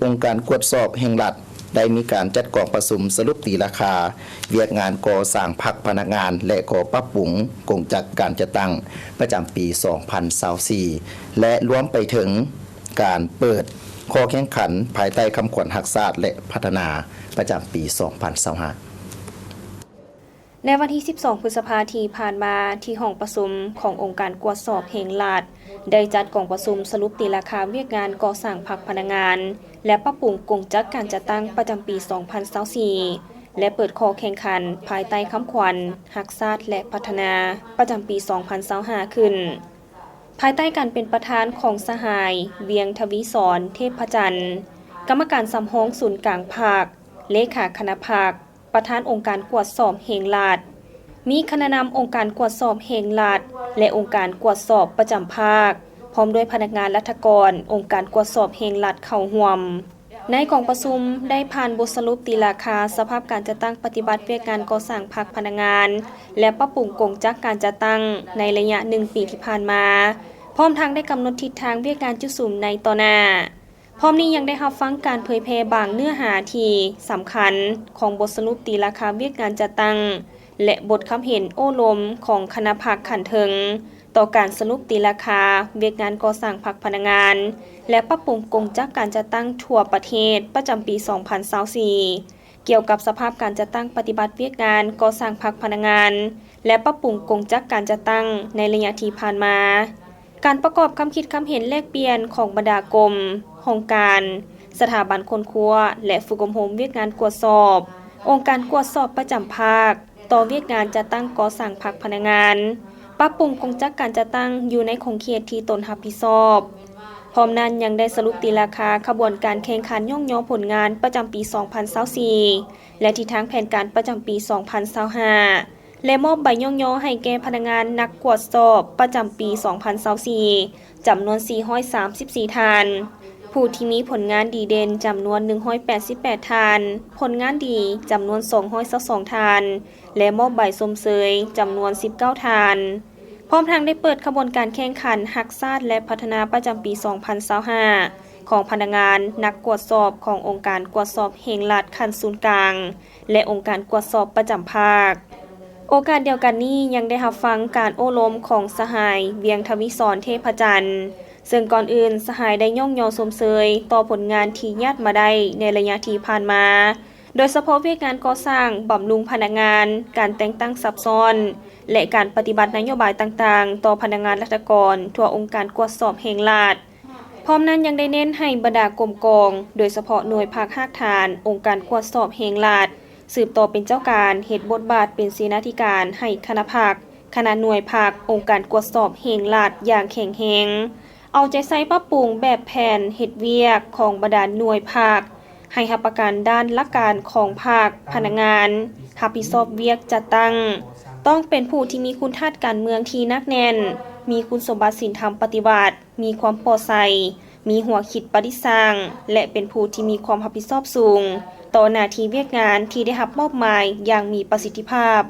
ອົງການກວດສອບແຫ່ງລັດ ໄດ້ມີການຈັດກອງປະຊຸມສະຫຼຸບຕີລາຄາວຽກງານກໍ່ສ້າງພັກພະນັກງານ ແລະ ກໍ່ປັບປຸງກົງຈັກການຈັດຕັ້ງປະຈຳປີສອງພັນຊາວສີ່ ແລະ ລວມໄປເຖິງການເປີດຂໍ້ແຂ່ງຂັນພາຍໃຕ້ຄຳຂວັນຮັກຊາດ ແລະ ພັດທະນາປະຈຳປີສອງພັນຊາວຫ້າ. ໃນວັນທີສິບສອງ ພຶດສະພາທີ່ຜ່ານມາ, ທີ່ຫ້ອງປະຊຸມຂອງອົງການກວດສອບແຫ່ງລັດ ໄດ້ຈັດກອງປະຊຸມສະຫຼຸບຕີລາຄາວຽກງານກໍ່ສ້າງພັກພະນັກງານ ແລະ ປັບປຸງກົງຈັກການຈັດຕັ້ງປະຈຳປີສອງພັນຊາວສີ່ ແລະ ເປີດຂໍ້ແຂ່ງຂັນພາຍໃຕ້ຄຳຂວັນຮັກຊາດ ແລະ ພັດທະນາປະຈຳປີສອງພັນຊາວຫ້າຂຶ້ນ. ພາຍໃຕ້ການເປັນປະທານຂອງສະຫາຍ ວຽງທະວີສອນ ເທບພະຈັນ, ກຳມະການສຳຮອງສູນກາງພັກ, ເລຂາຄະນະພັກ, ປະທານອົງການກວດສອບແຫ່ງລັດ, ມີຄະນະນຳອົງການກວດສອບແຫ່ງລັດ ແລະ ອົງການກວດສອບປະຈຳພາກ, ພ້ອມດ້ວຍພະນັກງານລັດຖະກອນອົງການກວດສອບແຫ່ງລັດເຂົ້າຮ່ວມ. ໃນກອງປະຊຸມໄດ້ຜ່ານບົດສະຫຼຸບຕີລາຄາສະພາບການຈັດຕັ້ງປະຕິບັດວຽກງານກໍ່ສ້າງພັກພະນັກງານ ແລະ ປັບປຸງກົງຈັກການຈັດຕັ້ງໃນໄລຍະໜຶ່ງປີທີ່ຜ່ານມາ, ພ້ອມທັງໄດ້ກຳນົດທິດທາງວຽກງານຈຸດສຸມໃນຕໍ່ໜ້າ. ພ້ອມນີ້ຍັງໄດ້ຮັບຟັງການເຜີຍແຜ່ບາງເນື້ອຫາທີ່ສຳຄັນຂອງບົດສະຫຼຸບຕີລາຄາວຽກງານຈັດຕັ້ງ ແລະ ບົດຄຳເຫັນໂອ້ລົມຂອງຄະນະພັກຂັ້ນເທິງ ຕໍ່ການສະຫຼຸບຕີລາຄາວຽກງານກໍ່ສ້າງພັກພະນັກງານ ແລະ ປັບປຸງກົງຈັກການຈັດຕັ້ງທົ່ວປະເທດປະຈຳປີສອງພັນຊາວສີ່ ກ່ຽວກັບສະພາບການຈັດຕັ້ງປະຕິບັດວຽກງານກໍ່ສ້າງພັກພະນັກງານ ແລະ ປັບປຸງກົງຈັກການຈັດຕັ້ງໃນໄລຍະທີ່ຜ່ານມາ. ການປະກອບຄຳຄິດຄຳເຫັນແລກປ່ຽນຂອງບັນດາກົມ, ຫ້ອງການ, ສະຖາບັນຄົ້ນຄວ້າ ແລະ ຝຶກອົບຮົມວຽກງານກວດສອບ, ອົງການກວດສອບປະຈຳພາກ ຕໍ່ວຽກງານຈັດຕັ້ງກໍ່ສ້າງພັກພະນັກງານ, ປັບປຸງກົງຈັກການຈັດຕັ້ງຢູ່ໃນຂົງເຂດທີ່ຕົນຮັບຜິດຊອບ. ພ້ອມນັ້ນຍັງໄດ້ສະຫຼຸບຕີລາຄາຂະບວນການແຂ່ງຂັນຍ້ອງຍໍຜົນງານປະຈຳປີສອງພັນຊາວສີ່ ແລະ ທິດທາງແຜນການປະຈຳປີສອງພັນຊາວຫ້າ ແລະ ມອບໃບຍ້ອງຍໍໃຫ້ແກ່ພະນັກງານນັກກວດສອບປະຈຳປີສອງພັນຊາວສີ່ ຈຳນວນສີ່ຮ້ອຍສາມສິບສີ່ທ່ານ, ຜູ້ທີ່ມີຜົນງານດີເດັ່ນຈຳນວນໜຶ່ງຮ້ອຍແປດສິບແປດທ່ານ, ຜົນງານດີຈຳນວນສອງຮ້ອຍຊາວສອງທ່ານ ແລະ ມອບໃບຊົມເຊີຍຈຳນວນສິບເກົ້າທ່ານ. ພ້ອມທັງໄດ້ເປີດຂະບວນການແຂ່ງຂັນຮັກຊາດ ແລະ ພັດທະນາປະຈຳປີສອງພັນຊາວຫ້າ ຂອງພະນັກງານນັກກວດສອບຂອງອົງການກວດສອບແຫ່ງລັດຂັ້ນສູນກາງ ແລະ ອົງການກວດສອບປະຈຳພາກ. ໂອກາດດຽວກັນນີ້ຍັງໄດ້ຮັບຟັງການໂອ້ລົມຂອງສະຫາຍ ວຽງທະວີສອນ ເທພະຈັນ, ເຊິ່ງກ່ອນອື່ນສະຫາຍໄດ້ຍ້ອງຍໍຊົມເຊີຍຕໍ່ຜົນງານທີ່ຍາດມາໄດ້ໃນໄລຍະທີ່ຜ່ານມາ, ໂດຍສະເພາະວຽກງານກໍ່ສ້າງ, ບຳລຸງພະນັກງານ, ການແຕ່ງຕັ້ງຊັບຊ້ອນ ແລະ ການປະຕິບັດນະໂຍບາຍຕ່າງໆ ຕໍ່ພະນັກງານລັດຖະກອນທົ່ວອົງການກວດສອບແຫ່ງລັດ. ພ້ອມນັ້ນຍັງໄດ້ເນັ້ນໃຫ້ບັນດາກົມກອງ, ໂດຍສະເພາະໜ່ວຍພັກຮາກຖານອົງການກວດສອບແຫ່ງລັດ, ສືບຕໍ່ເປັນເຈົ້າການ, ເຮັດບົດບາດເປັນເສນາທິການໃຫ້ຄະນະພັກ, ຄະນະໜ່ວຍພັກ, ອົງການກວດສອບແຫ່ງລັດຢ່າງແຂງແຮງ, ເອົາໃຈໃສ່ປັບປຸງແບບແຜນເຮັດວຽກຂອງບັນດາໜ່ວຍພັກ, ໃຫ້ຮັບປະກັນດ້ານຫຼັກການຂອງພັກ, ພະນັກງານຮັບຜິດຊອບວຽກຈັດຕັ້ງ, ຕ້ອງເປັນຜູ້ທີ່ມີຄຸນທາດການເມືອງທີ່ໜັກແໜ້ນ, ມີຄຸນສົມບັດສິນທຳປະຕິວັດ, ມີຄວາມປ່ອດໃສ, ມີຫົວຄິດປະດິດສ້າງ ແລະ ເປັນຜູ້ທີ່ມີຄວາມຮັບຜິດຊອບສູງຕໍ່ໜ້າທີ່ວຽກງານທີ່ໄດ້ຮັບມອບໝາຍຢ່າງມີປະສິດທິພາບ.